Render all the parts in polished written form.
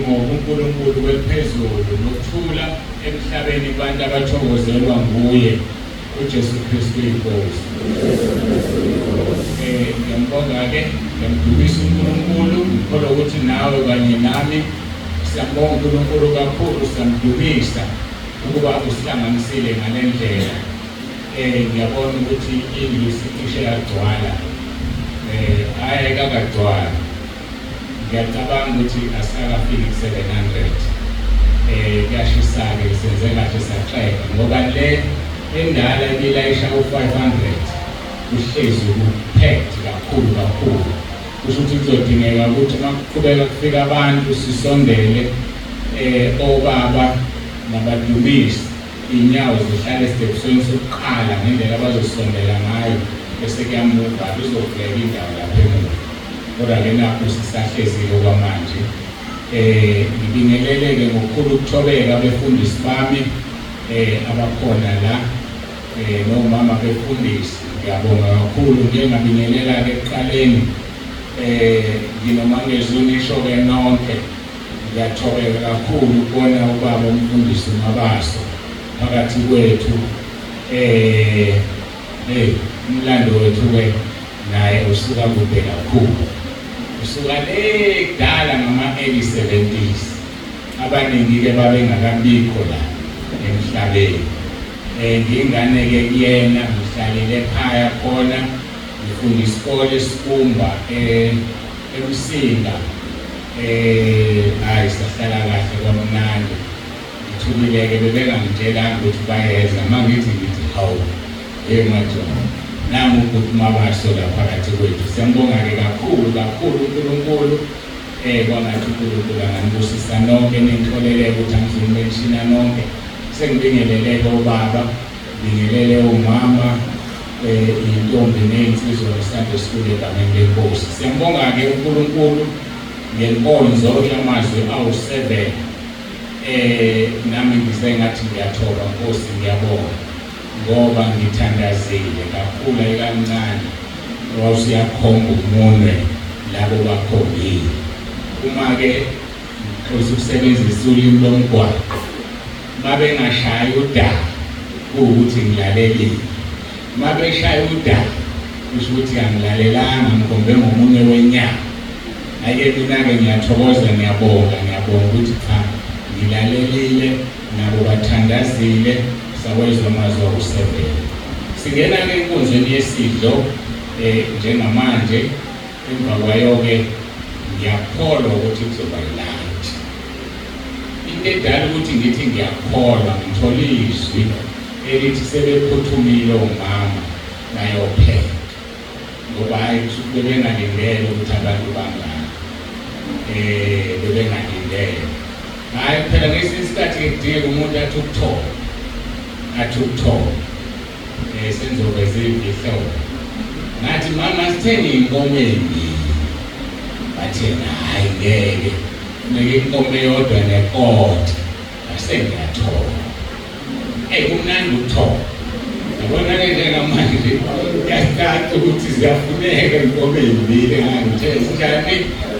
Udumo kuNkulunkulu kweliphezulu nokuthula emhlabeni kubantu abathokozelwa nguye uJesu Kristu iNkosi. Ngiyambonga-ke, ngiyamdumisa uNkulunkulu, ngikholwa ukuthi nawe kanye nami siyambonga uNkulunkulu kakhulu, siyamdumisa ukuba usihlanganisile ngale ndlela. Ngiyabona ukuthi indlu isicishe yagcwala. Hhayi ayikakagcwali. Ngiyacabanga ukuthi asikakafiki ku-700. Kuyashisa-ke, senze kahle saxeka ngoba le endala ibilayisha u-500 kuhlezi ku-packed kakhulu kakhulu. Kusho ukuthi kuzodingeka ukuthi uma kuqhubeka kufika abantu sisondele obaba nabadumisi Iy'nyawo zihlale esitebhisweni sokuqala ngendlela abazosondela ngayo bese kuyamuva kuzovuleka indawo lapha emuva. Kodwa-ke nakhu sisahlezi-ke okwamanje. Ngibingelele-ke ngokukhulu ukuthobeka abefundisi bami abakhona la nomama befundisi. Ngiyabonga kakhulu. Ngike ngabingelela-ke ekuqaleni nginoma ngezunisho-ke nonke. Ngiyathobeka kakhulu ukubona ubaba umfundisi uMabaso phakathi kwethu. Hey, umlando wethu ke naye usuka kude kakhulu. Usuka le kudala ngama early 70s. Abaningi ke babengakabikho la emhlabeni. Ngingane ke kuyena ngihlalele ekhaya khona ngifunda isikole esikumba eMsinga. Hayi sahlala kahle kwamnandi. Ngithukile-ke bebengangitshelanga ukuthi bayeza. Uma ngithi ngithi hawu, hey madoda. Nangu ubhuti Mabaso la phakathi kwethu. Siyambonga-ke kakhulu kakhulu uNkulunkulu. Kwangathi uNkulunkulu anganibusisa nonke ningixolele ukuthi angizunimenshina nonke. Sengibingelele-ke obaba, ngibingelele omama, intombi nezinsizwa neSunday School egameni lenkosi. Siyambonga-ke uNkulunkulu ngenkonzo yamazwi awu-7. Nami ngize ngathi ngiyathoba Nkosi, ngiyabonga ngoba ngithandazile kakhulu ayikancane wawusuyakhomba umunwe labo bakhombile. Uma-ke ngixolisa ukusebenzisa ulimi lomgwaqo, mabengashayi udaka kuwukuthi ngilalelile, mabeshaya udaka kusho ukuthi angilalelanga, ngikhombe ngomunwe wenyama. Ake mina-ke ngiyathokoza, ngiyabonga, ngiyabonga ukuthi cha ngilalelile, nabo bathandazile, sawezwa amazwi awu-7. Singena-ke enkonzweni yesidlo njengamanje. Emva kwayo-ke ngiyakholwa ukuthi kuzoba yi-lunch. Into edala ukuthi ngithi ngiyakholwa, ngithola izwi elithi sebephuthumile omama bayopheka ngoba hhayi kusho ukuthi bebengalindele ukuthi abantu bangaka bebengalindele. Hhayi phela ngesinye isikhathi-ke kudingeka umuntu athi ukuthola, athi ukuthola. Sengizoveza imfihlo. Ngathi mama sithenge inkomo embili. Bathi hayi ngeke. Funeka inkomo eyodwa nekota. Ngase ngiyathola. Ey kumnandi ukuthola. Yabona-ke njengamanje kuyacaca ukuthi ziyafuneka inkomo ey'mbili ngangithe sinjani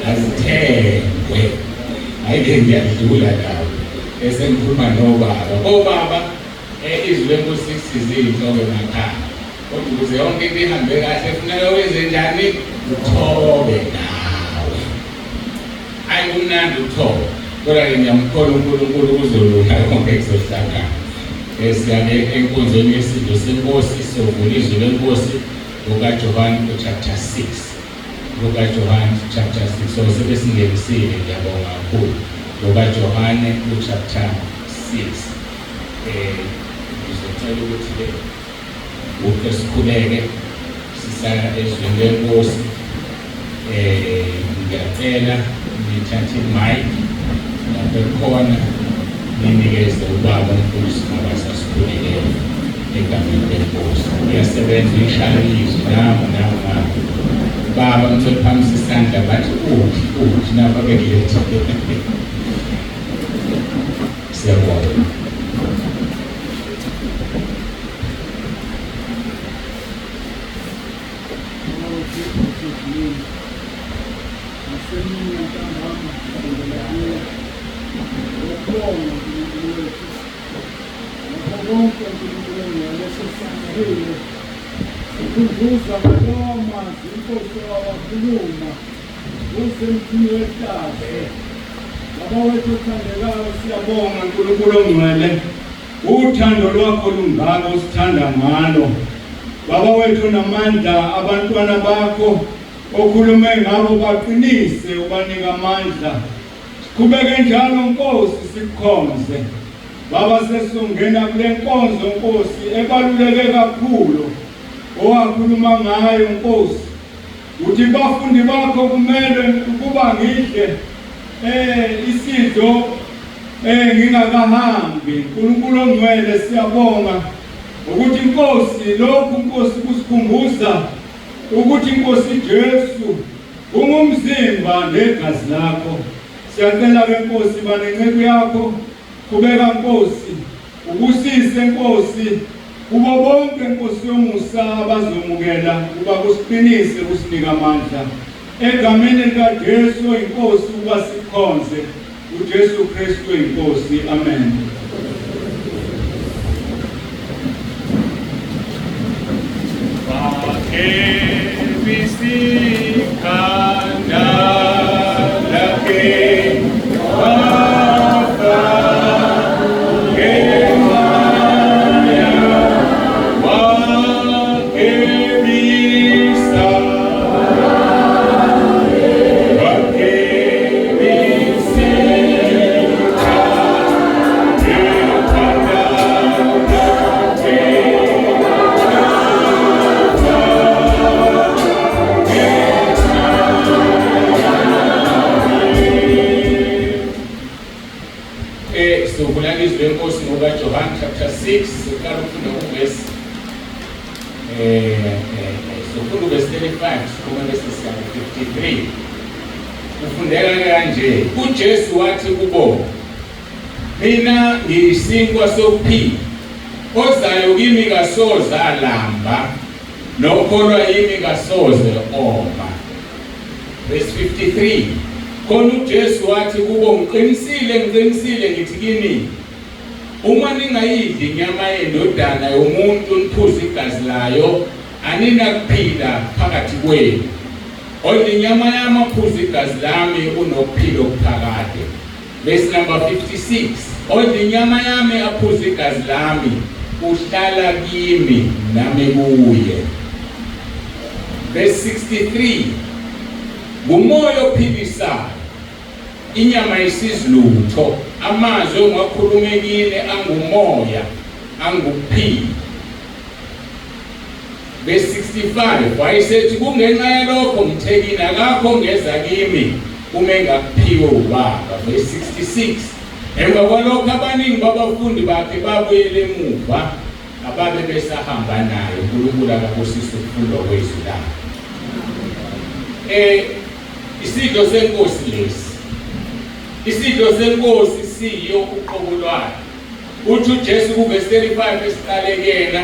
azithengwe. Hhayi-ke ngiyadlula lapho. Esengikhuluma nobaba. Obaba Izwi lenkosi lisize iy'nhloko emakhaya. Kodwa ukuze yonke into ihambe kahle kufuneka wenze njani? Uthobe nawe. Ayi kumnandi ukuthoba. Kodwa-ke ngiyamkholwa uNkulunkulu kuzolunga konke kuzohlangana. Siyake enkonzweni yesidlo senkosi siyovula izwi lenkosi ngokaJohane chapter 6. LukaJohane chapter 6. So sebesingenisile, ngiyabonga kakhulu. LukaJohane chapter 6. Ngizocela ukuthi ke uke sikhuleke sisaya ezweni lenkosi. Ngiyacela nithathe imic lapho ekhona ninikeze ubaba umfundisi Mabasa sikhulekele egameni lenkosi. Uyasebenza uyishaya izwi nangu nangu nangu. Baba ngicela uphakamisa isandla bathi uphi uphi napa bekulethe. Siyabonga. Nasemini ntambama sibongela kuwe. Ngiyakubonga Nkulunkulu wethu ngakho konke Nkulunkulu ongcwele esesenzile. Sikhunjuzwa ngalawa mazwi iNkosi owawakhuluma usemthini wehlazo. Baba wethu othandekayo, siyabonga Nkulunkulu ongcwele. Uthando lwakho lungaka osithanda ngalo. Baba wethu namandla abantwana bakho okhulume ngabo baqinise ubanike amandla. Siqhubeke njalo Nkosi sikukhonze. Baba sesongena kule nkonzo Nkosi ebaluleke kakhulu owakhuluma ngayo Nkosi. Uthi bafundi bakho kumele ukuba ngidle isidlo ngingakahambi. uNkulunkulu ongcwele siyabonga ukuthi Nkosi lokhu Nkosi kusikhumbuza ukuthi Nkosi Jesu ungumzimba negazi lakho. Siyacela ke Nkosi banenceku yakho, qhubeka Nkosi ubusise Nkosi kubo bonke Nkosi yomusa abazomukela ukuba kusiqinise kusinike amandla egameni likaJesu oyinkosi ukuba sikhonze uJesu Kristu oyinkosi. Amen. Sivula izwi lenkosi ngokaJohane chapter 6 siqala ukufunda kuvesi sifunda uvesi 35 siphuma bese siya ku-53. Kufundeka kanje, uJesu wathi kubo, mina ngiyisinkwa sokuphila, ozayo kimi kasoze alamba, nokholwa yimi kasoze oma. Verse 53, khona uJesu wathi kubo, ngiqinisile ngiqinisile ngithi kini, uma ningayidli inyama yendodana yomuntu niphuze igazi layo, aninakuphila phakathi kwenu. Odla inyama yami aphuze igazi lami unokuphila okuphakade. Verse number 56, odla inyama yami aphuze igazi lami uhlala kimi nami kuye. Verse 63, ngumoya ophilisayo, inyama isizilutho, amazwi engiwakhulume kini angumoya angukuphila. Verse 65, wayesethi kungenxa yalokho ngithe kini akakho ongeza kimi uma engakuphiwe ubaba. Verse 66, emva kwalokho abaningi babafundi bakhe babuyela emuva ababe besahamba naye. uNkulunkulu akabusise ukufundwa kwezwi lakhe. Isidlo senkosi lesi, isidlo senkosi siyo uqobo lwayo. Uthi uJesu kuvesi 35 esiqale kuyena,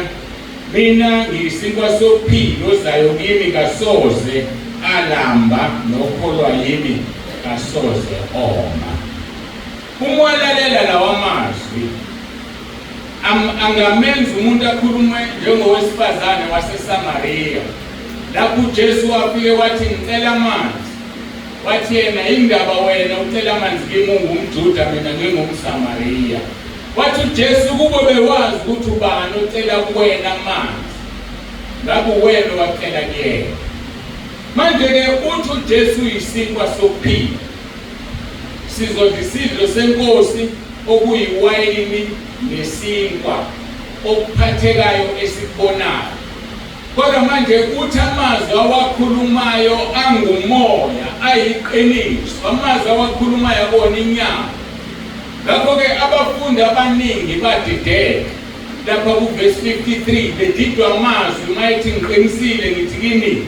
mina ngiyisinkwa sokuphila, ozayo kimi kasoze alamba, nokholwa yimi kasoze oma. Uma walalela lawa mazwi angamenza umuntu akhulume njengowesifazane waseSamariya, lapho uJesu wafike wathi ngicela amanzi, wathi yena indaba wena ucela amanzi kimi ungumJuda mina ngingumSamariya. Wathi uJesu kubo bewazi ukuthi ubani ocela kuwena amanzi, ngabe uwena owacela kuyena. Manje-ke uthi uJesu uyisinkwa sokuphila, sizodla isidlo senkosi okuyiwayini nesinkwa okuphathekayo esikubonayo. Kodwa manje uthi amazwi awakhulumayo angumoya, ayiqiniso, amazwi awakhulumayo akona inyama. Ngakho-ke abafundi abaningi badideka lapha kuvesi 53, bedidwa amazwi uma ethi ngiqinisile ngithi kini,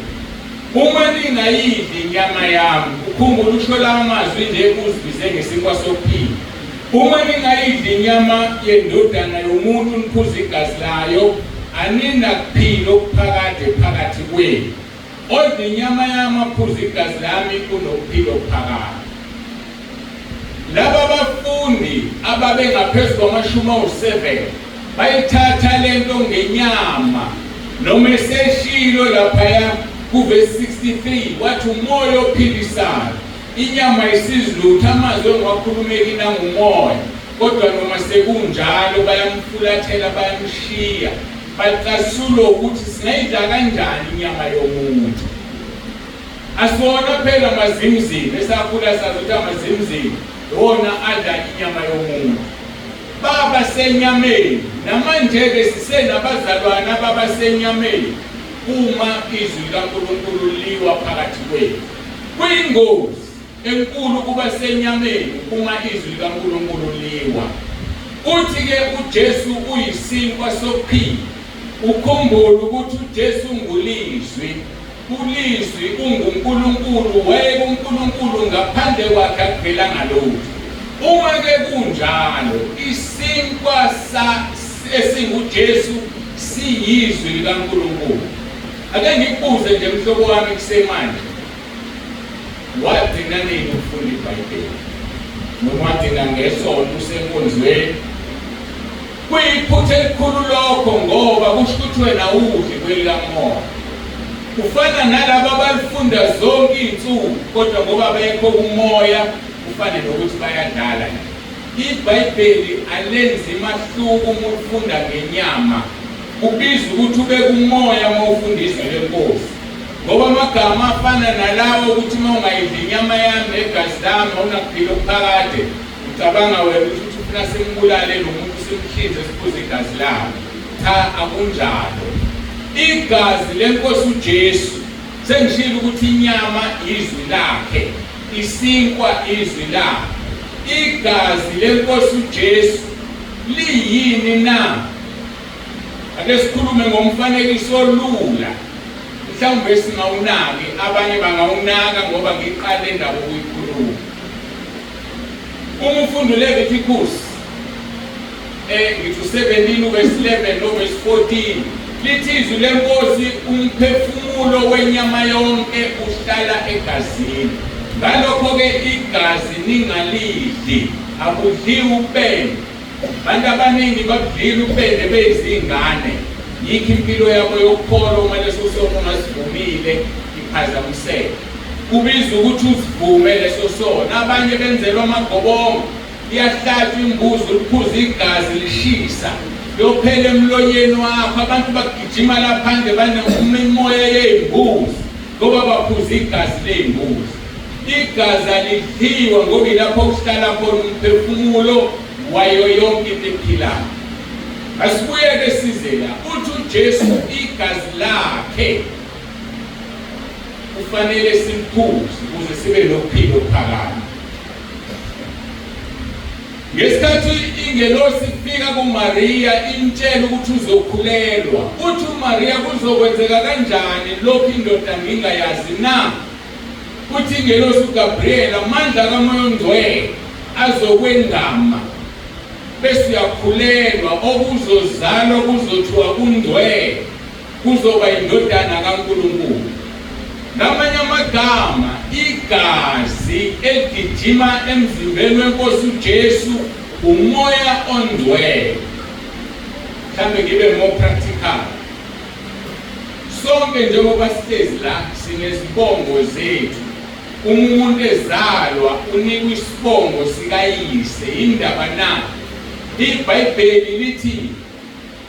uma ningayidli inyama yami, ukhumbula usho lawa mazwi nje uzibize ngesinkwa sokuphila, uma ningayidli inyama yendodana yomuntu niphuze igazi layo, aninakuphila okuphakade phakathi kwenu. Odla inyama yami aphuze igazi lami unokuphila okuphakade. Laba bafundi Abafundi ababengaphezu kwamashumi awu-7 bayithatha lento ngenyama noma eseshilo laphaya kuvesi 63 wathi umoya ophilisayo inyama isizilutho amazwi engiwakhulumeki nangumoya kodwa noma sekunjalo bayamfulathela bayamshiya bacasulwa ukuthi singayidla kanjani inyama yomuntu Asiwona phela amazimzimi esakhula sazi ukuthi amazimzimi iwona adla inyama yomuntu. Baba senyameni namanje-ke sisenabazalwane ababa senyameni uma izwi likaNkulunkulu liwa phakathi kwethu. Kuyingozi enkulu ukuba senyameni uma izwi likaNkulunkulu liwa. Uthi-ke uJesu uyisinkwa sokuphila. Ukhumbule ukuthi uJesu ungulizwi. ULizwi unguNkulunkulu, wayekuNkulunkulu, ngaphandle kwakhe akuvelanga lutho. Uma-ke kunjalo, isinkwa sa esinguJesu siyizwi likaNkulunkulu. Ake ngikubuze nje mhlobo wami kusemanje, wagcina nini ukufunda iBhayibheli? Noma wagcina ngesonto usenkonzweni? Kuyiphutha elikhulu lokho ngoba kusho ukuthi wena awudli kwelikamoya. Ufana nalaba abalifunda zonke iy'nsuku kodwa ngoba bekho kumoya kufane nokuthi bayadlala nje. IBhayibheli alenzi mahluko uma ulifunda ngenyama. Kubiza ukuthi ube kumoya uma ufunda izwi lenkosi. Ngoba amagama afana nalawo ukuthi uma ungayidli inyama yami negazi lami awunakuphila okuphakade. Ucabanga wena ukuthi ufuna simbulale lo muntu simhlinze siphuze igazi lakhe? Cha, akunjalo. Igazi lenkosi uJesu sengishilo ukuthi inyama izwi lakhe, isinkwa izwi lakhe. Igazi lenkosi uJesu liyini na? Ake sikhulume ngomfanekiso olula mhlawumbe singawunaki, abanye bangawunaka ngoba ngiqale indaba ukuyikhuluma. Uma ufunda uLevitikus ngithi u-17 uverse 11 noverse 14 lithi izwi lenkosi umphefumulo wenyama yonke uhlala egazini. Ngalokho-ke igazi ningalidli, akudliwa ububende. Abantu abaningi bakudlile ububende beyizingane, yikho impilo yabo yokukholwa uma leso sono ungasivumile iphazamiseka. Kubiza ukuthi usivume leso sono. Abanye benzelwa amagobongo, liyahlatshwa imbuzi, uliphuze igazi lishisa liyophela emlonyeni wakho. Abantu bagijima laphandle banemimoya yey'mbuzi ngoba baphuza igazi ley'mbuzi. Igazi alidliwa ngoba ilapho kuhlala khona umphefumulo wayo yonke into ephilayo. Asibuyeke size la. Uthi uJesu igazi lakhe kufanele siliphuze ukuze sibe nokuphila okuphakade. Ngesikhathi ingelosi ifika kuMariya imtshela ukuthi uzokhulelwa, uthi uMariya kuzokwenzeka kanjani lokhu indoda ngingayazi na? Uthi ingelosi uGabriyeli amandla kaMoya oNgcwele azokwengama bese uyakhulelwa okuzozalwa kuzothiwa kungcwele kuzoba indodana kaNkulunkulu. Ngamanye amagama igazi eligijima emzimbeni wenkosi uJesu umoya ongcwele. Mhlambe ngibe more practical. Sonke njengoba sihlezi la sinezibongo zethu. Uma umuntu ezalwa unikwa isibongo sikayise. Yindaba na? IBhayibheli lithi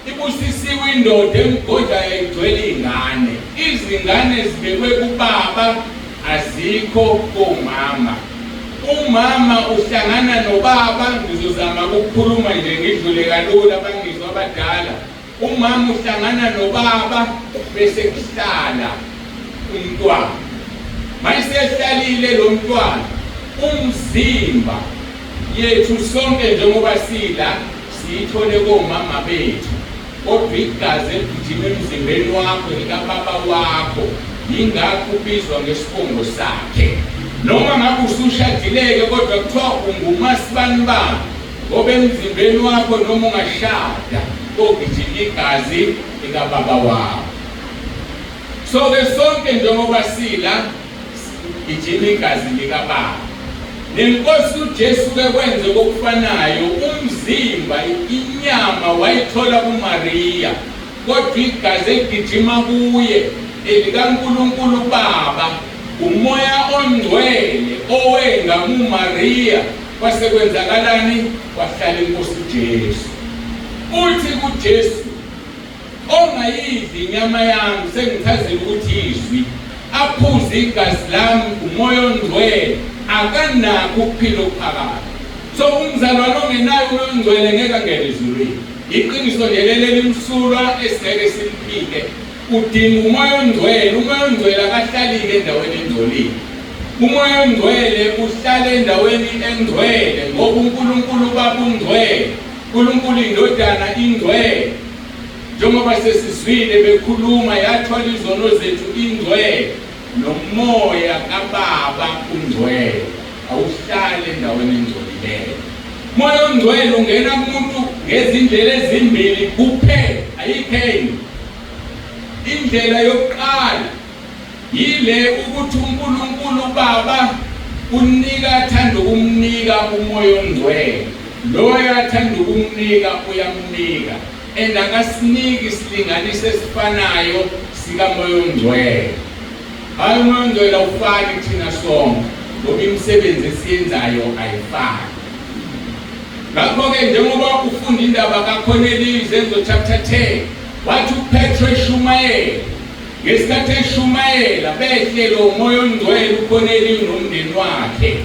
ibusisiwe indoda emgodla yayigcwele iy'ngane. Izingane zibekwe kubaba azikho komama. Umama uhlangana nobaba, ngizozama ukukhuluma nje ngidlule kalula bangizwa abadala. Umama uhlangana nobaba bese kuhlala umntwana. Mayisehlalile lo mntwana umzimba yethu sonke njengoba sila siyithole komama bethu kodwa igazi eligijima emzimbeni wakho likababa wakho yingakho ubizwa ngesibongo sakhe noma ngabe usushadileke kodwa kuthiwa ungumasibanibani Ngoba emzimbeni wakho noma ungashada kogijima igazi likababa wakho. So ke sonke njengoba sila gijima igazi likababa. Nenkosi uJesu ke kwenze kokufanayo, umzimba inyama wayithola kuMariya, kodwa igazi eligijima kuye elikaNkulunkulu Baba, uMoya oNgcwele owengama uMariya. Kwase kwenzakalani? Kwahlala inkosi uJesu. Uthi kuJesu, ongayidli inyama yami, sengichazile ukuthi izwi, aphuze igazi lami, uMoya oNgcwele, akanakho ukuphila okuphakade. So umzalwane ongenayo uMoya oNgcwele ngeke angene ezulwini. Iqiniso nje leli elimsulwa esingeke siliphike. Udinga uMoya oNgcwele. UMoya oNgcwele akahlali-ke endaweni engcolile. UMoya oNgcwele uhlala endaweni engcwele ngoba uNkulunkulu uBaba ungcwele, uNkulunkulu iNdodana ingcwele. Njengoba sesizwile bekhuluma, yathwala izono zethu ingcwele, nomoya kaBaba ungcwele. Awuhlali endaweni engcolileyo. Moya oNgcwele ungena kumuntu ngezindlela ezimbili kuphela, ayikho enye. Indlela yokuqala yile ukuthi uNkulunkulu uBaba unika athanda ukumnika uMoya oNgcwele. Loyo athanda ukumnika uyamnika, and akasiniki isilinganiso esifanayo sikaMoya oNgcwele. Hhayi, uMoya oNgcwele awufani kuthina sonke ngoba imisebenzi esiyenzayo ayifani. Ngakho-ke njengoba ufunda indaba kaKorneliyu, Izenzo chapter 10, wathi uPetru eshumayela, ngesikhathi eshumayela behlelwe uMoya oNgcwele uKorneliyu nomndeni wakhe.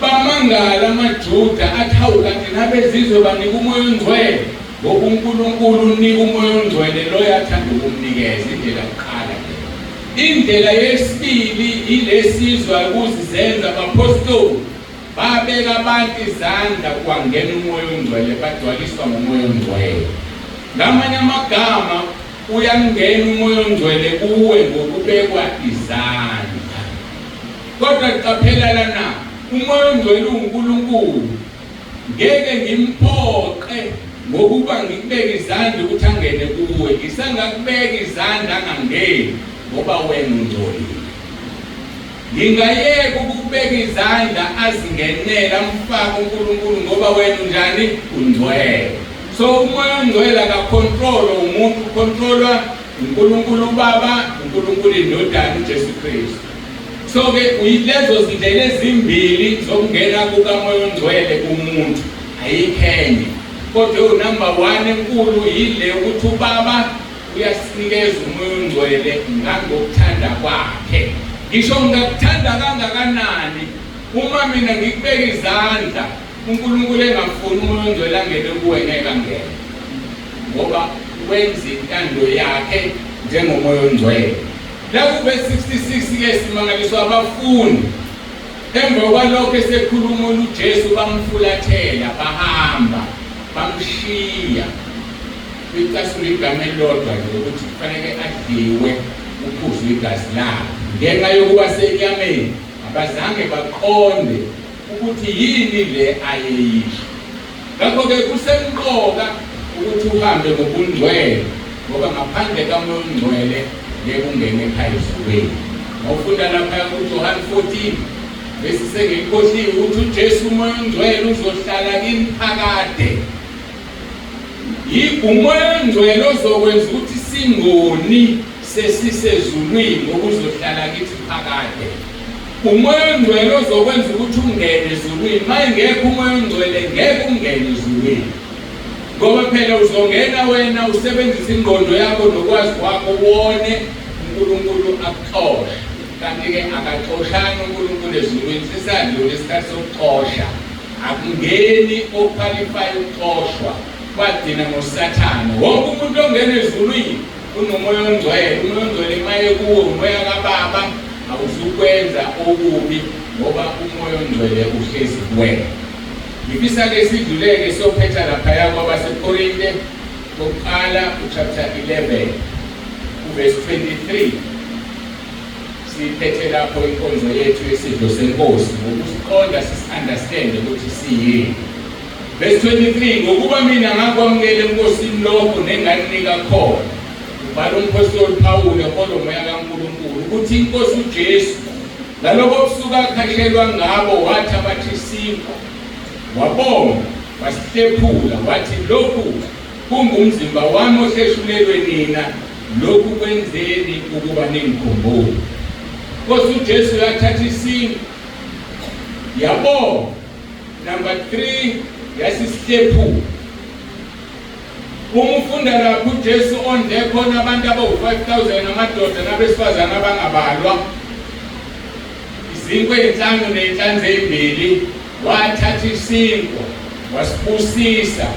Bamangala amaJuda athi, hawu kanti nabezizwe banika uMoya oNgcwele, ngoba uNkulunkulu unika uMoya oNgcwele loyo athanda ukumnikeza. Indlela yokuqala leyo. Indlela yesibili ilesizwa ukuzizenza abaphostoli babeka abantu izandla kwangena uMoya oNgcwele, bagcwaliswa ngoMoya oNgcwele. Ngamanye amagama uyangena uMoya oNgcwele kuwe ngokubekwa izandla. Kodwa qaphela lana, uMoya oNgcwele uwuNkulunkulu. Ngeke ngimphoqe ngokuba ngikubeke izandla ukuthi angene kuwe. Ngisangakubeka izandla angangeni ngoba wena ungcolile. Ngingayeka ukukubeka izandla azingenele amfake uNkulunkulu ngoba wena unjani? Ungcwele. So uMoya oNgcwele akakhontrolwa umuntu, ukhontrolwa uNkulunkulu uBaba, uNkulunkulu iNdodana, uJesu Kristu. So ke uyilezo zindlela ezimbili zokungena kukaMoya oNgcwele kumuntu, ayikho enye. Kodwa unumber 1 enkulu yile ukuthi uBaba uyasinikeza uMoya oNgcwele ngangokuthanda kwakhe. Ngisho ngingakuthanda kangakanani, uma mina ngikubeka izandla, uNkulunkulu engafuni uMoya oNgcwele angene kuwe, ngeke angene, ngoba wenza intando yakhe njengoMoya oNgcwele. La kuvesi 66 ke simangaliswa abafundi emva kwalokho esekhuluma uJesu, bamfulathela bahamba bamshiya. Licasula igama elilodwa nje ukuthi kufanele adliwe kuphuzwe igazi lakhe. Ngenxa yokuba senyameni abazange baqonde ukuthi yini le ayeyisho. Ngakho-ke kusemqoka ukuthi uhambe ngobungcwele ngoba ngaphandle kaMoya oNgcwele ngeke ungene ekhaya ezulwini. Mawufunda lapha kuJohane 14 bese sengikhohliwe ukuthi uJesu uMoya oNgcwele uzohlala kini phakade. UMoya oNgcwele ozokwenza ukuthi singoni sesisezulwini ngokuzohlala kithi phakade. UMoya oNgcwele ozokwenza ukuthi ungene ezulwini. Uma engekho uMoya oNgcwele ngeke ungene ezulwini. Ngoba phela uzongena wena usebenzisa ingqondo yakho nokwazi kwakho wone uNkulunkulu akuxoshe. Kanti-ke akaxoshani uNkulunkulu ezulwini, sesadlula isikhathi sokuxosha. Akungeni oqualify ukuxoshwa, kwagcina ngoSathane. Wonke umuntu ongena ezulwini unoMoya oNgcwele. UMoya oNgcwele maye kuwe, uMoya kaBaba, awuzukwenza okubi ngoba uMoya oNgcwele uhlezi kuwena. Ngifisa-ke sidluleke siyophetha laphaya kwabaseKorinte kokuqala uchapter 11 uverse 23. Siyiphethe lapho inkonzo yethu yesidlo senkosi ngokusiqonda sisi-understande ukuthi siyini. Verse 23, ngokuba mina ngakwamukela eNkosini lokho nenganinika khona. Ubhala umphostoli Pawulu eholwa uMoya kaNkulunkulu ukuthi iNkosi uJesu Ngalobo busuku akhashelwa ngabo wathabatha isinkwa, wabonga, wasihlephula, wathi, Lokhu kungumzimba wami ohleshulelwe nina, lokhu kwenzeni ukuba ningikhumbule. Nkosi uJesu yathatha isinkwa, yabonga. Number 3 yasisihlephula. Uma ufunda lapho uJesu ondle khona abantu abawu-5000 amadoda nabesifazane abangabalwa izinkwa ezinhlanu nezinhlanzi ezimbili wathatha isinkwa wasibusisa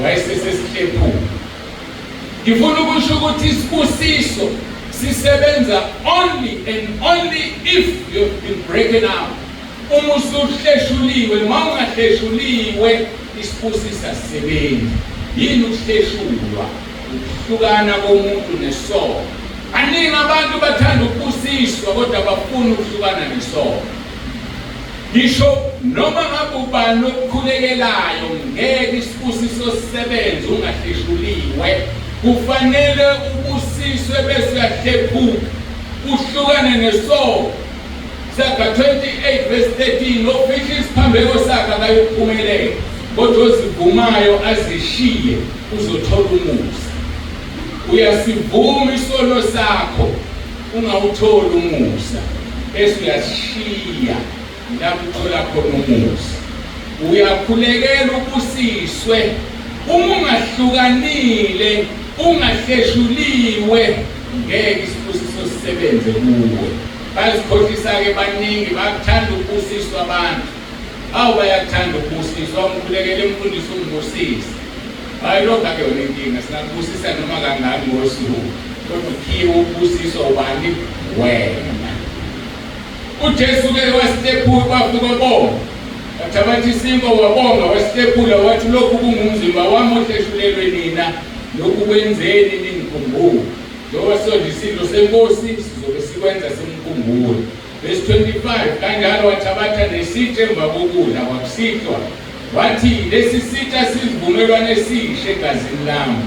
wayesesesihlephula. Ngifuna ukusho ukuthi isibusiso sisebenza only and only if you've been broken out. Uma usuhleshuliwe, uma ungahleshuliwe isibusiso asisebenzi. Yini ukuhleshulwa? Ukuhlukana komuntu nesono. Baningi abantu bathanda ukubusiswa kodwa bafuna ukuhlukana nesono. Ngisho noma ngabe ubani okukhulekelayo ngeke isibusiso sisebenze ungahleshuliwe. Kufanele ubusiswe bese uyahlephuka uhlukane nesono. Saga 28 verse 13 ofihla isiphambeko sakhe akayokuphumelela kodwa ozivumayo azishiye uzothola umusa. Uyasivuma isono sakho ungawutholi umusa bese uyasishiya lapho uthola khona umusa. Uyakhulekela ubusiswe uma ungahlukanile ungahleshuliwe ngeke isibusiso sisebenze kuwe. Bayazikhohlisa-ke baningi, bayakuthanda ukubusiswa abantu. Awu bayakuthanda ukubusiswa, umkhulekele umfundisi ungibusise. Hhayi lokho akuyona inkinga, singakubusisa noma kangaki ngosuku, kodwa ukhiye ukubusiswa ubani? Wena. UJesu-ke wasihlephula, kwafika bonga. Wathabatha isinkwa wabonga, wasihlephula, wathi lokhu kungumzimba wami ohleshulelwe nina, lokhu kwenzeni ningikhumbule. Njengoba sodla isidlo seNkosi sizobe sikwenza simkhumbule. Verse 25 kanjalo wathabatha nesitsha emva kokudla kwakusihlwa wathi lesi sitsha sizivumelwano esisha egazini lami.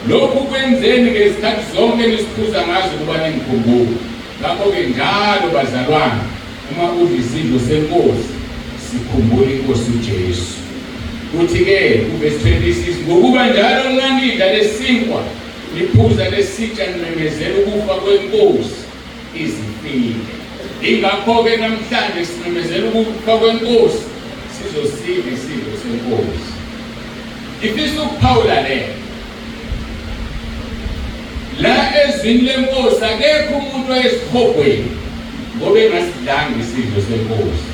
Lokhu kwenzeni ngezikhathi zonke nisiphuza ngazo ukuba ningikhumbule. Ngakho-ke njalo bazalwane uma udla isidlo seNkosi sikhumbula iNkosi uJesu. Kuthi-ke kuvesi 26 ngokuba njalo nganidla lesinkwa Niphuza lesitsha nimemezela ukufa kweNkosi izifike. Ingakho-ke namhlanje simemezela ukufa kweNkosi sizosidla isidlo seNkosi. Ngifisa ukuphawula le la ezwini lenkosi akekho umuntu oyesihogweni ngoba engasidlanga isidlo senkosi.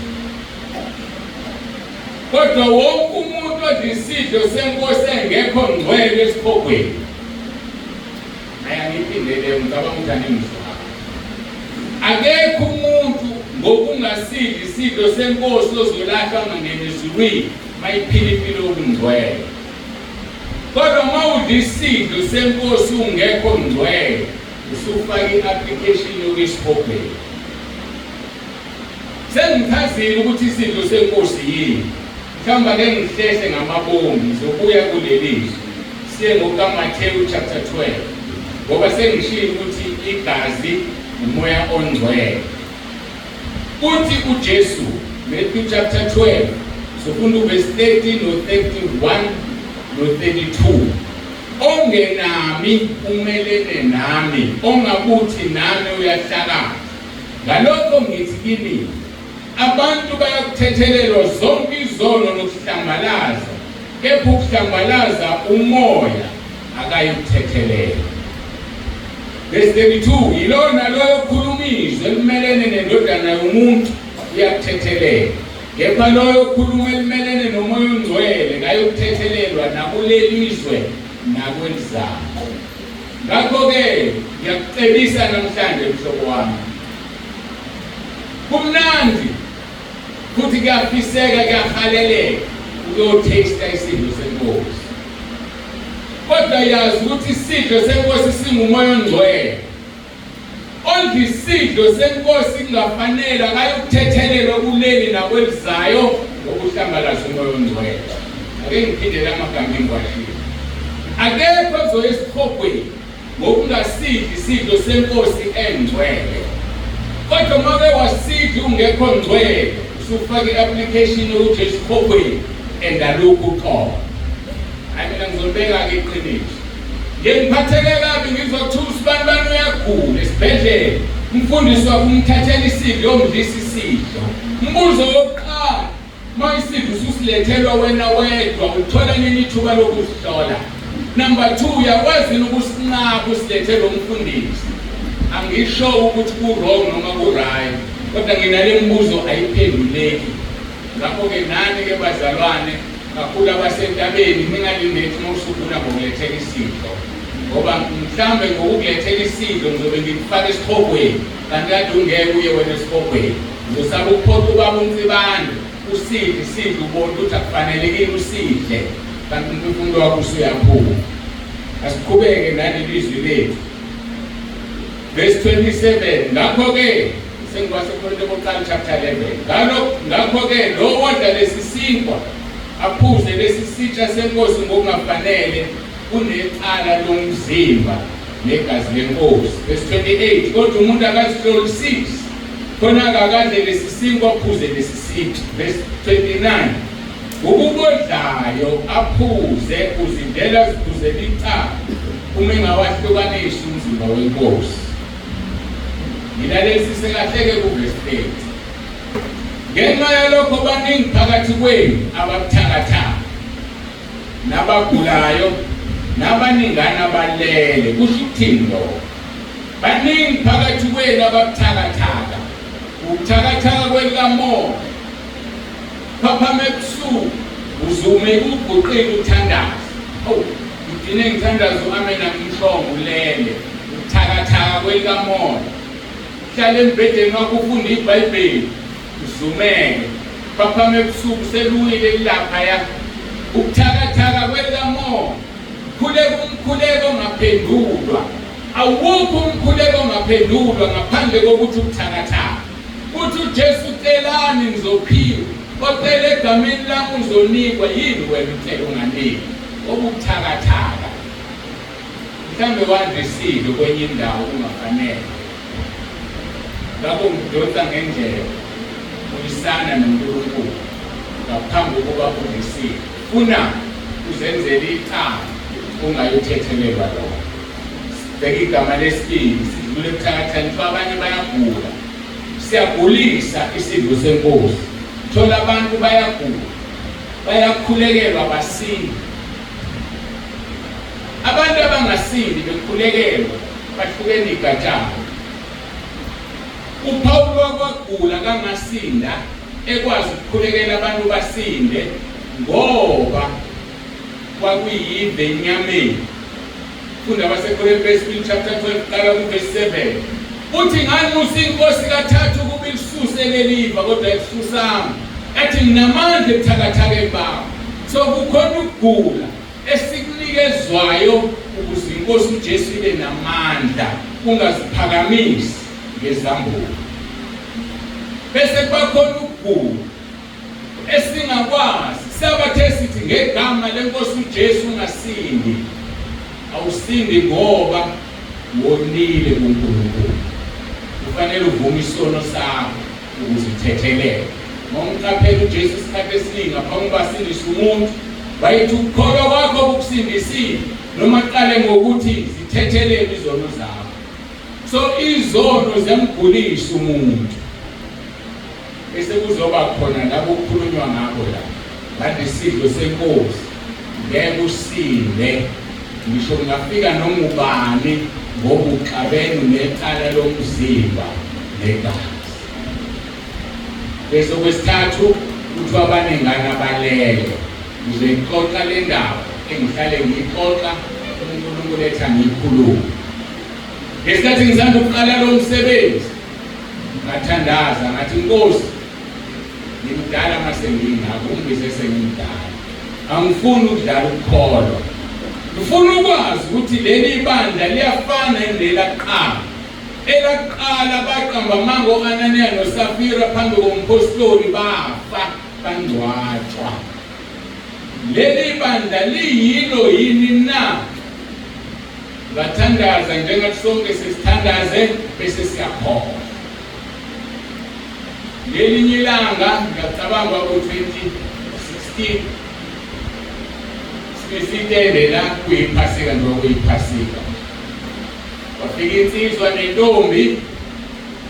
Kodwa wonke umuntu odla isidlo senkosi engekho ngcwele esihogweni. Ayangiphindele ngicabanga ukuthi aningizwa. Akekho umuntu ngokungasidli isidlo senkosi ozolahlwa angangena ezulwini mayiphila impilo yobungcwele. Kodwa uma udla isidlo senkosi ungekho ngcwele usufaka i-application yokuya esihogweni. Sengichazile ukuthi isidlo senkosi yini. Mhlawumbe ake ngihlehle ngamabomu ngizobuya kuleli zwi. Siye ngokaMathewu chapter 12. Ngoba sengishilo ukuthi igazi umoya ongcwele. Uthi uJesu Matthew chapter 12 sofunda uverse 30 no 31 no 32 ongenami umelene nami ongabuthi nami uyahlakana Ngalokho ngithi kini, abantu bayakuthethelelwa zonke izono nokuhlambalaza, kepha ukuhlambalaza umoya akayikuthethelelwa. Verse 32, yilowo naloyo okhuluma izwi elimelene neNdodana yomuntu uyakuthethelelwa, kepha loyo okhuluma elimelene noMoya oNgcwele kayokuthethelelwa nakuleli zwe nakwelizayo. Ngakho-ke ngiyakucebisa namhlanje mhlobo wami. Kumnandi futhi kuyafiseka kuyahaleleka ukuyothesta isidlo senkosi. Kodwa yazi ukuthi isidlo senkosi singumoya ongcwele. Ondla isidlo senkosi kungafanele akayokuthethelelwa kuleli nakwelizayo ngokuhlambalaza umoya ongcwele. Ake ngiphindele amagama engiwashilo. Akekho ozoya esihogweni ngokungasidli isidlo senkosi engcwele. Kodwa uma ke wasidla ungekho ngcwele, usufaka i-application yokuthi esikhokweni and alukho uxolo. Hayi mina ngizolibeka-ke iqiniso. Ngiphatheke kabi ngizwa kuthiwa usibanibani uyagula esibhedlela. Umfundisi wakhe umthathela isidlo yomdlisa isidlo. Umbuzo wokuqala uma isidlo ususilethelwa wena wedwa uthola nini ithuba lokuzihlola? Number 2 uyakwazi yini ukusinqaba usilethele umfundisi? Angisho ukuthi ku-wrong noma ku-right, kodwa nginale mibuzo ayiphenduleki. Ngakho-ke nani-ke bazalwane kakhulu abasentabeni ningalindeli uma usugula ngokulethela isidlo ngoba mhlambe ngokukulethela isidlo ngizobe ngikufaka esihogweni kanti kade ungeke uye wena esihogweni ngizosaba ukuphoqa ubaba uNsibande usidle isidlo ubone ukuthi akufanelekile usidle kanti umphefumulo wakho usuyaphuma. Asiqhubeke naleli zwi lethu. Verse 27 ngakho-ke sengikwaseKorinte bokuqala chapter 11 ngalokho ngakho-ke lowo odla lesi sinkwa aphuze lesi sitsha senkosi ngokungafanele unecala lomzimba negazi lenkosi. Verse 28 kodwa umuntu akazihlolisisi khona-ke akadle lesi sinkwa aphuze lesi sitsha. Verse 29 Ukubodlayo aphuze uzindela aziphuzela icala uma engawahlukanisi umzimba wenkosi. Ngilalelisise kahle-ke kuvesi 30. Ngenxa yalokho baningi phakathi kwenu ababuthakathaka nabagulayo nabaningana balele. Kusho ukuthini lokho? Baningi phakathi kwenu ababuthakathaka, ubuthakathaka kwelikamoya. Phaphama ebusuku uzume uguqile uthandaze. Awu, ngigcine ngithandaza u-amen angimshongo ulele. Ubuthakathaka kwelikamoya. Hlala embhedeni wakho ufunde iBhayibheli uzumeke. Phaphama ebusuku seluwile lilaphaya. Ubuthakathaka kwelikamoya. Khuleka umkhuleko ongaphendulwa. Awukho umkhuleko ongaphendulwa ngaphandle kokuthi ubuthakathaka. Uthi uJesu celani nizophiwa, ocela egameni lami uzonikwa. Yini wena ucela unganikwa? Obuthakathaka. Mhlawumbe wandisile kwenye indawo kungafanele. Ngakho ngidonsa ngendlela buyisana noNkulunkulu ngaphambi kokuba udlisile. Funa uzenzele icala ungayothethelelwa lokho. Sibheke igama lesibili sidlule ebuthakathakeni kuthiwa abanye bayagula. Siyagulisa isidlo senkosi. Thola abantu bayagula. Bayakhulekelwa basinde. Abantu abangasindi bekhulekelwa bahlukene igatshana. UPawulu wakwagula kangasinda ekwazi ukukhulekela abantu basinde ngoba kwakuyive enyameni. Funda abaseKorinte besibili chapter 12 qala kuvesi 7. Uthi nganxusa inkosi kathathu ukuba ilisuse leliva kodwa ayilisusanga. Athi nginamandla ebuthakathakeni bakho. So kukhona ukugula esikunikezwayo ukuze inkosi uJesu ibe namandla ungaziphakamisi ngezambulo. Bese kuba khona ukugula esingakwazi sabathe sithi ngegama lenkosi uJesu ungasindi awusindi ngoba wonile kuNkulunkulu. Kufanele uvume isono sakho ukuze uthethelelwe. Ngomqaphela uJesu isikhathi esiningi ngaphambi kokuba asindise umuntu wayethi ukukholwa kwakho kukusindisile noma aqale ngokuthi zithethelelwe izono zakho. So izono ziyamgulisa umuntu. Bese kuzoba khona labo okukhulunywa ngabo la badla isidlo senkosi ngeke usinde ngisho kungafika noma ubani ngoba uxabene necala lomzimba negazi. Bese okwesithathu kuthiwa abaningana balele. Ngizoyixoxa le ndaba engihlale ngiyixoxa uNkulunkulu ethi angiyikhulume. Ngesikhathi ngisanda ukuqala lo msebenzi Ngathandaza ngathi Nkosi ngimdala mase ngingaka ungibize sengimdala. Angifuni ukudlala ukukholwa. Ngifuna ukwazi ukuthi leli bandla liyafana nelaqala. Elaqala baqamba amanga o-Ananiya noSafira phambi komphostoli bafa bangcwatshwa. Leli bandla liyilo yini na? Ngathandaza njengathi sonke sesithandaze bese siyakholwa. Ngelinye ilanga ngiyacabanga ngo-2016 sibesitende la kuyiphasika njengoba kuyiphasika. Kwafika insizwa nentombi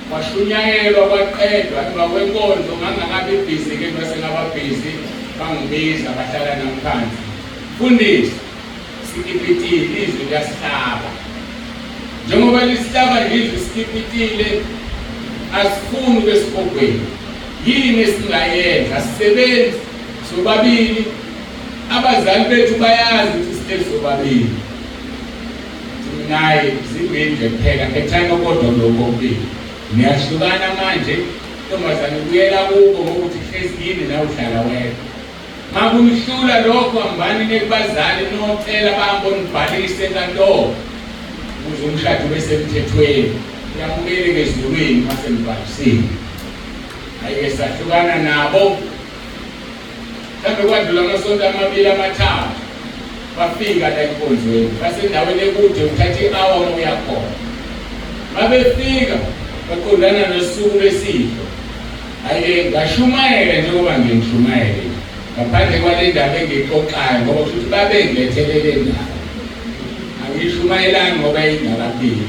kwashunyayelwa kwaqedwa emva kwenkonzo ngangakabi bhizi-ke ngase ngaba bhizi bangibiza bahlala nami phansi. Mfundisi, sikipitile izwi liyasihlaba. Njengoba lisihlaba nje izwi sikipitile asifuni besigogweni. Yini esingayenza? Asisebenzi sobabili. Abazali bethu bayazi ukuthi sihleli sobabili. Naye zimbili nje kuphela khethani okodwa kulokho okubili. Niyahlukana manje, ntombazane ubuyela kubo ngokuthi hlezi yini nawe uhlala wedwa. Makunihlula lokho hambani niye kubazali niyocela bahambe onibhalise enkantolo ukuze umshado ube semthethweni uyamukeleke ezulwini uma senibhalisiwe. Hhayi-ke sahlukana nabo mhlawumbe kwadlula amasonto amabili amathathu bafika la enkonzweni basendaweni ekude uthatha i-hour uma uya khona. Babefika baqondana nosuku lwesidlo. Hhayi-ke ngashumayela njengoba ngingishumayele nje ngaphandle kwale ndaba engiyixoxayo ngoba kusho ukuthi babengilethele le ndaba. Angiyishumayelanga ngoba ingakapheli.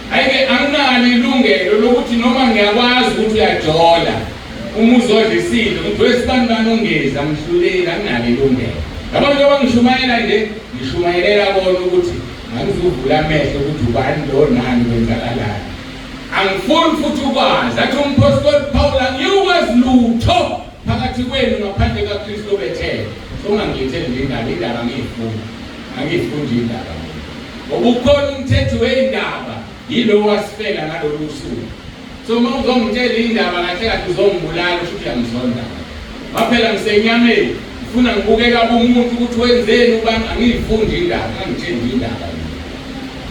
Hhayi-ke anginalo ilungelo lokuthi noma ngiyakwazi ukuthi uyajola uma uzodla isidlo ngithi wesibani bani ungezi angihluleli anginalo ilungelo. Yabo njengoba ngishumayela nje ngishumayelela bona ukuthi angizuvula amehlo ukuthi ubani lo nani kwenzakalani. Angifuni futhi ukwazi. Athi umphostoli Paul angiyukwazi lutho phakathi kwenu ngaphandle kaKristu obethelwe. So ungangiletheli nje indaba, indaba angiyifuni. Angiyifuni indaba. Ngoba ukhona umthetho weyindaba yilo wasifela ngalolu suku. So uma uzongitshela indaba kahle kahle uzongibulala usho ukuthi uyangizonda. Waphela ngisenyameni ngifuna ngibukeka kumuntu ukuthi wenzeni ubani angiyifundi indaba, angitsheli indaba.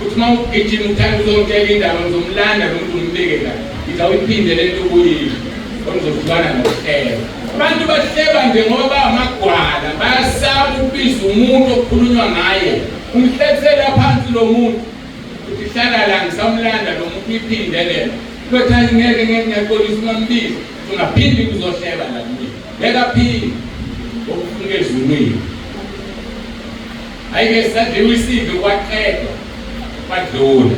Uthi uma ugijima uthanda uzongitshela indaba ngizomlanda lo muntu ngimbeke la. Ngithi awuyiphinde le nto ubuyisho. Ngokuzohlukana nokuhleba. Abantu bahleba nje ngoba bangamagwala, bayasaba ukubiza umuntu okukhulunywa ngaye. Umhlekisela phansi lo muntu. Uthi hlala la ngisamlanda lo muntu uyiphinde le nto. Uthi hayi ngeke ngeke ngiyaxolisa ungambizi. Ungaphindi kuzohleba la kumina. Ngeke aphinde. Okufuneka ezulwini. Hhayi-ke sadliwa isidlo kwaqedwa kwadlula.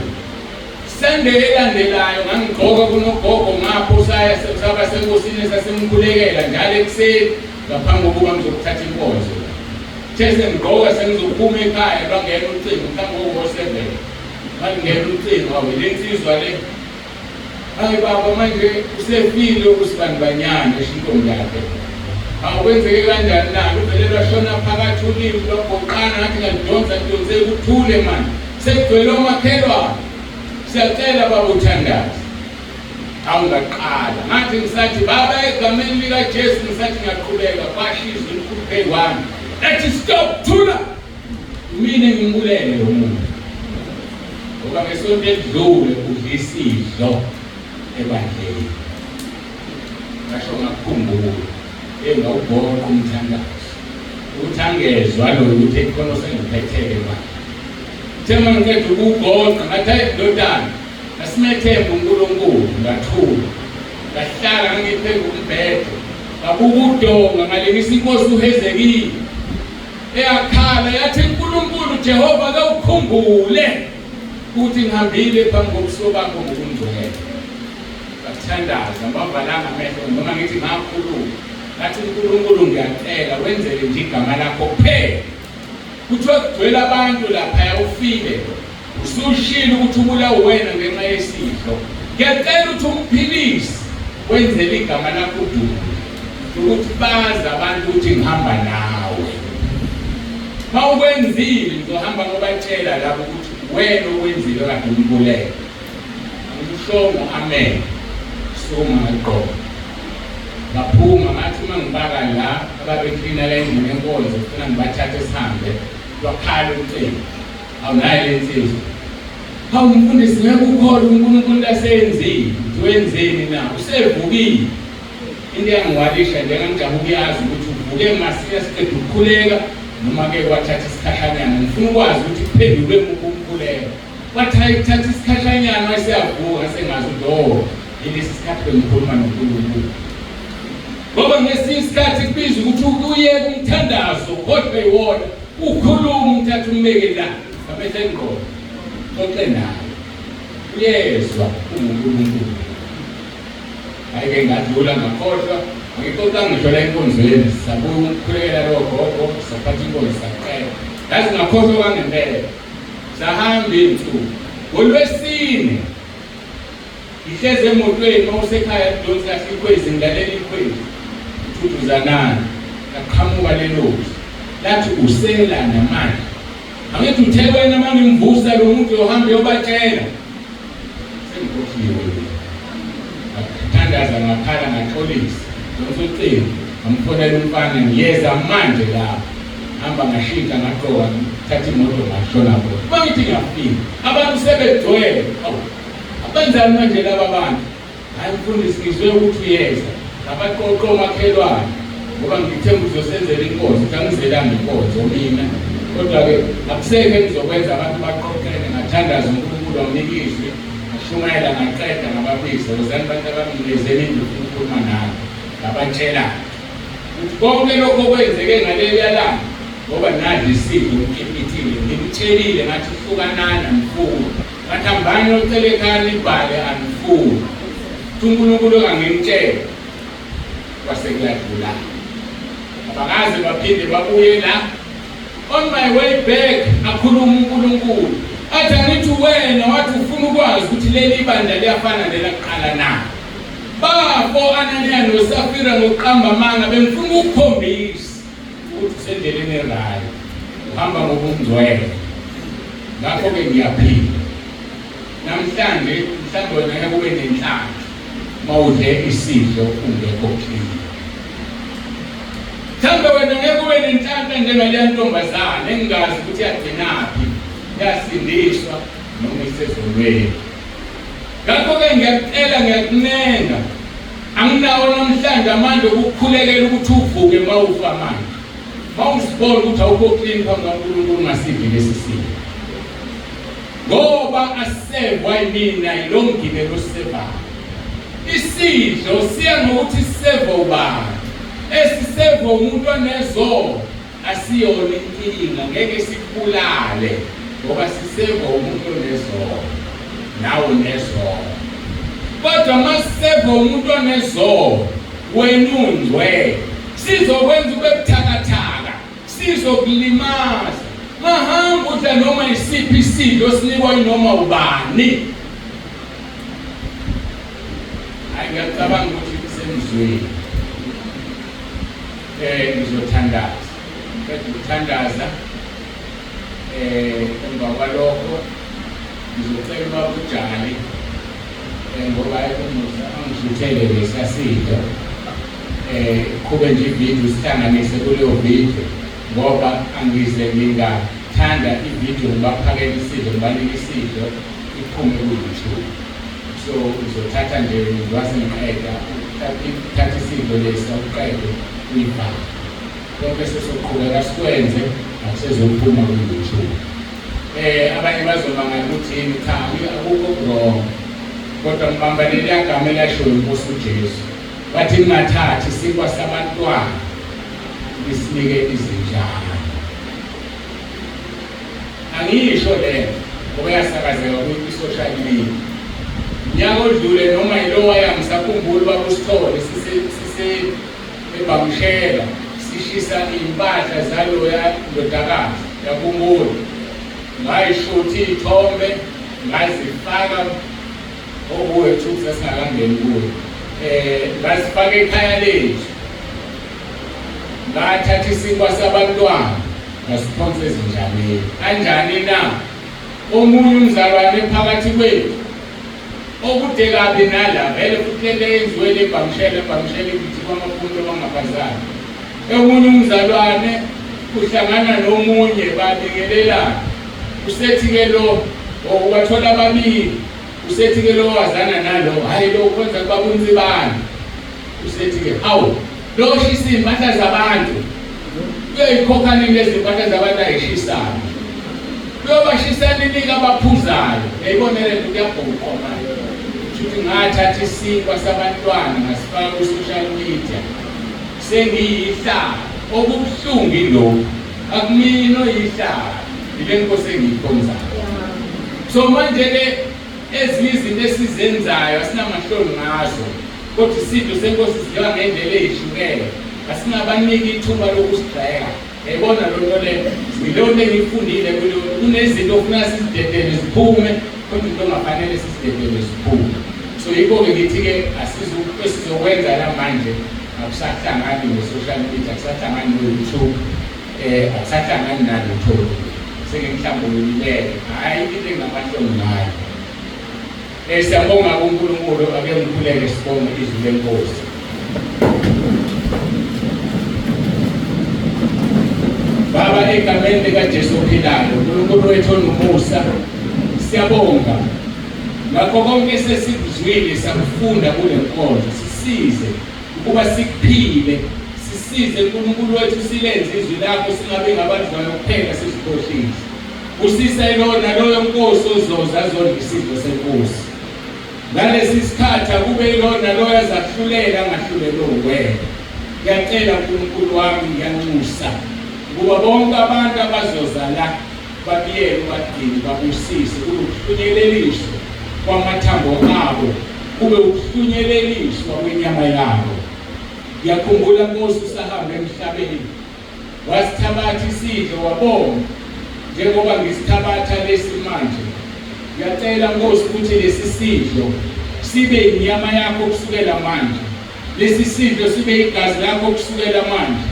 Sunday elandelayo ngangigqoka kunogogo ngapho saya saba senkosini esasimkhulekela njalo ekuseni ngaphambi kokuba ngizokuthatha inkonzo. Uthe sengigqoka sengizophuma ekhaya lwangena ucingo mhlawumbe ngo-7. Malungena ucingo awu le nsizwa le. Hayi baba manje usefile usibanibanyana esho intombi yakhe. Hawu kwenzeke kanjani na? Luvele lwashona phakathi ulimi lwagoqana ngathi ngalidonsa lidonse kuthule manje. Sekugcwele omakhelwane. Siyacela baba uthandaze. Hawu ngaqala. Ngathi ngisathi baba egameni likaJesu ngisathi ngiyaqhubeka kwasho izwi elikhulu phezu kwami. Lathi stop thula. Mina ngimbulele lo muntu ngoba ngesonto elidlule udla isidlo ebandleni ngasho ngakukhumbula engawugoqa umthandazo ukuthi angezwa lo ukuthi khona osengiphetheke manje Uthe uma ngiqeda ukuwugoqa ngathi hayi ndodana asimethembe uNkulunkulu ngathula ngahlala ngangiphenga umbhede ngabuka udonga ngalingisa inkosi uHezekiya Eyakhala yathi uNkulunkulu Jehova ke ukhumbule ukuthi ngihambile phambi kobuso bakho ngokungcwele. Bathandaza bavalanga amehlo noma ngithi ngakhuluma. Ngathi uNkulunkulu ngiyacela wenzele nje igama lakho kuphela. Kuthiwa kugcwele abantu laphaya ufile. Usushilo ukuthi ubulawa wena ngenxa yesidlo. Ngiyacela ukuthi umphilise wenzele igama lakho udumo ukuthi bazi abantu ukuthi ngihamba nawe. Mawukwenzile ngizohamba ngobatshela labo ukuthi wena okwenzile kade umbulele. Angimshongo amen. Sukuma ngaqoka. Ngaphuma ngathi uma ngibaka la ababeklina la endlini yenkonzo kufuna ngibathathe sihambe lwakhala ucingo. Awunayo le nsizwa. Hawu mfundisi ngeke ukholwe uNkulunkulu asenzile. Wenzeni na? Usevukile. Into eyangiwalisha nje ngangijabuka ukuyazi ukuthi uvuke masinya siqeda ukukhuleka noma ke kwathatha isikhashanyana. Ngifuna ukwazi ukuthi kuphendulwe muphi umkhuleko. Kwathi hayi kuthatha isikhashanyana wayeseyavuka sengazi ukuthi oh Yilesi sikhathi bengikhuluma noNkulunkulu. Ngoba ngesinye isikhathi kubiza ukuthi uyeke umthandazo kodwa iwona ukhuluma umthatha umbeke la ngamehlo engqondo xoxe naye uyezwa unguNkulunkulu. Hhayi-ke ngadlula ngakhohlwa angixoxanga ngisho la enkonzweni sabuya ukukhulekela lowo gogo saphatha inkonzo saqeda yazi ngakhohlwa kwangempela sahamba iy'nsuku ngolwesine ngihlezi emotweni uma usekhaya kudonsi kahle ikhwezi ngilalela ikhwezi uthuduzanani laqhamuka lelozwi lathi usela namanje angithi uthe wena uma ngimvusa lo muntu uyohamba uyobatshela Sengikhohliwe mina. Ngathandaza ngakhala ngaxolisa. Donsa ucingo ngamfonela umfana ngiyeza manje lapho. Hamba ngashintsha ngagqoka ngithatha imoto ngashona khona. Uma ngithi ngiyafika abantu sebegcwele. Awu abenzani manje laba bantu? Hayi mfundisi ngizwe ukuthi uyeza. Ngabaqoqa omakhelwane ngoba ngithemba uzosenzela inkonzo ukuthi angizelanga inkonzo mina. Kodwa-ke akusekho engizokwenza abantu baqoqene ngathandaza uNkulunkulu wanginika izwi ngashumayela ngaqeda ngababiza wozani bantu abamnikezeni indlu ufuna ukukhuluma nami ngabatshela ukuthi konke lokho okwenzeke ngaleliya langa ngoba nadla isidlo umkipitile ngimtshelile ngathi hlukanani anifuni ngathi hambani yocela ekhaya nibhale anifuni uthi uNkulunkulu kangimtshele kwase kuyadlula abakaze baphinde babuye la on my way back akhuluma uNkulunkulu athi angithi wena wathi ufuna ukwazi ukuthi leli bandla liyafana nelakuqala na bafo Ananiya noSafira ngokuqamba amanga bengifuna ukukhombisa ukuthi usendleleni erayi uhamba ngobungcwele ngakho-ke ngiyaphila namhlanje mhlawumbe wena ngeke ube nenhlanhla uma udle isidlo ungekho clean mhlawumbe wena ngeke ube nenhlanhla njengaleya ntombazane engingazi ukuthi yagcinaphi yasindiswa noma isezolweni ngakho-ke ngiyakucela ngiyakunenga anginawo namhlanje amandla okukhulekela ukuthi uvuke uma ufa manje uma uzibona ukuthi awukho clean phambi kaNkulunkulu ungasidli lesi simo ngoba asevwa yimina yilo mgibelo osevayo isidlo siya ngokuthi siseva ubani esiseva umuntu onezono asiyona inkinga ngeke sikubulale ngoba siseva umuntu onezono nawe unezono kodwa masiseva umuntu onezono wena ungcwele sizokwenza ube buthakathaka sizokulimaza mahamba udla noma isiphi isidlo sinikwa inoma ubani hayi ngiyacabanga ukuthi kusemzweni eh ngizothandaza qeda ukuthandaza eh emva kwalokho ngizocela ubaba uJali eh ngoba umusa angishuthele lesasidlo eh qhube nje ivideo sihlanganise kuleyo video ngoba angize ngingathanda ivideo ngibaphakele isidlo ngibanike isidlo iphume ku-YouTube so uzothatha nje ngase ngiqeda uthatha isidlo lesi uqede uyifake konke sesoqhubeka sikwenze akusezophuma ku-YouTube eh abanye bazomangala ukuthi yini cha akukho wrong kodwa ngibamba leliya gama elashiwo inkosi uJesu Bathi ningathathi isinkwa sabantwana nisinike izinjana. Angiyisho le ngoba yasakazeka kwi-social media. Unyaka odlule noma yilowaya ngisakhumbula ubaba uSithole sise ebamshela sishisa iy'mpahla zaloya ndodakazi yakumbula ngayishuthi iy'thombe ngazifaka Owethu sasingakangeni kuyo. Eh ngasifaka ekhaya lethu. Ngathatha isinkwa sabantwana ngasiphonsa ezinjaneni. Kanjani na? Omunye umzalwane phakathi kwethu okude kabi nala vele futhi lento eyenziwe le bhamshela bhamshela ukuthi kwamapunto bangabazali. Omunye umzalwane uhlangana nomunye babingelelana. Usethi ke lo ubathola ababili usethi ke lo wazana nalo hayi lo ukhonza kubaba uNcibane usethi ke hawu lo shisa impahla zabantu uyoyikhokha nini lezi mpahla zabantu ayishisayo uyobashisa nini abaphuzayo yayibona le nto kuyabhuqwa manje Shuthi ngathatha isinkwa sabantwana ngasifaka ku-social media sengiyihlaba okubuhlungu ilokhu akumina oyihlaba ile nkosi engiyikhonzayo. So manje-ke ezinye izinto esizenzayo asinamahloni ngazo, kodwa isidlo senkosi sidliwa ngendlela eyihlukene, asingabaniki ithuba lokusigxeka. Yayibona loo nto leyo, yileyo nto engiyifundile kuleyo. Kunezinto ofuna sizidedele ziphume, kodwa into ongafanele sizidedele ziphume. So yikho-ke ngithi-ke esizokwenza la manje akusahlangani ne-social media, akusahlangani no-YouTube, akusahlangani nalutho. Sengihlambululile, hhayi into engingamahloni ngayo. Siyabonga kuNkulunkulu, ake ngikhuleke sibonge izwi lenkosi. Baba, egameni likaJesu ophilayo, uNkulunkulu wethu onomusa, siyabonga ngakho konke sesikuzwile sakufunda kule nkonzo. Sisize ukuba sikuphile, sisize uNkulunkulu wethu silenze izwi lakho, singabe ngabadlwayo kuphela sizikhohlise. Busisa ilowo naloyo Nkosi ozoza azodla isidlo senkosi. Ngalesi sikhathi akube ilowo naloyo azahlulela angahlulelwe uwena. Ngiyacela uNkulunkulu wami, ngiyanxusa ukuba bonke abantu abazoza la babiyele ubagcine babusise kulokuhlunyeleliswa kwamathambo abo kube ukuhlunyeleliswa kwenyama yabo. Ngiyakhumbula Nkosi usahamba emhlabeni wasithabatha isidlo wabonga njengoba ngisithabatha lesi manje. Ngiyacela Nkosi ukuthi lesi sidlo sibe inyama yakho kusukela manje, lesi sidlo sibe igazi lakho kusukela manje,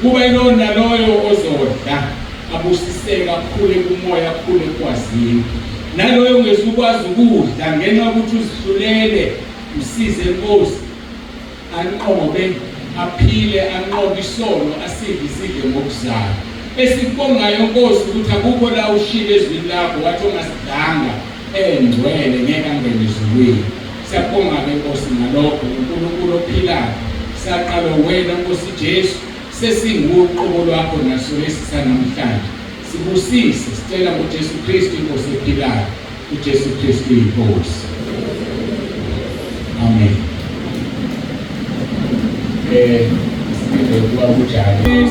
kube lowo naloyo ozodla abusiseke akhule kumoya akhule kwazini, naloyo ongezukwazi ukudla ngenxa yokuthi uzihlulele, msize Nkosi anqobe aphile anqobe isono asidle isidle ngokuzayo. Esikubongayo Nkosi ukuthi akukho la ushilo ezwini lakho wathi ongasidlanga engcwele ngeke angene ezulwini. Siyabonga-ke Nkosi ngalokho, uNkulunkulu ophilayo. Saqala wena Nkosi Jesu, sesinguwe uqobo lwakho naso lesi sanamhlanje. Sibusise, sicela ngoJesu Kristu inkosi ephilayo. uJesu Kristu inkosi. Amen. Siphinde kuba kunjani.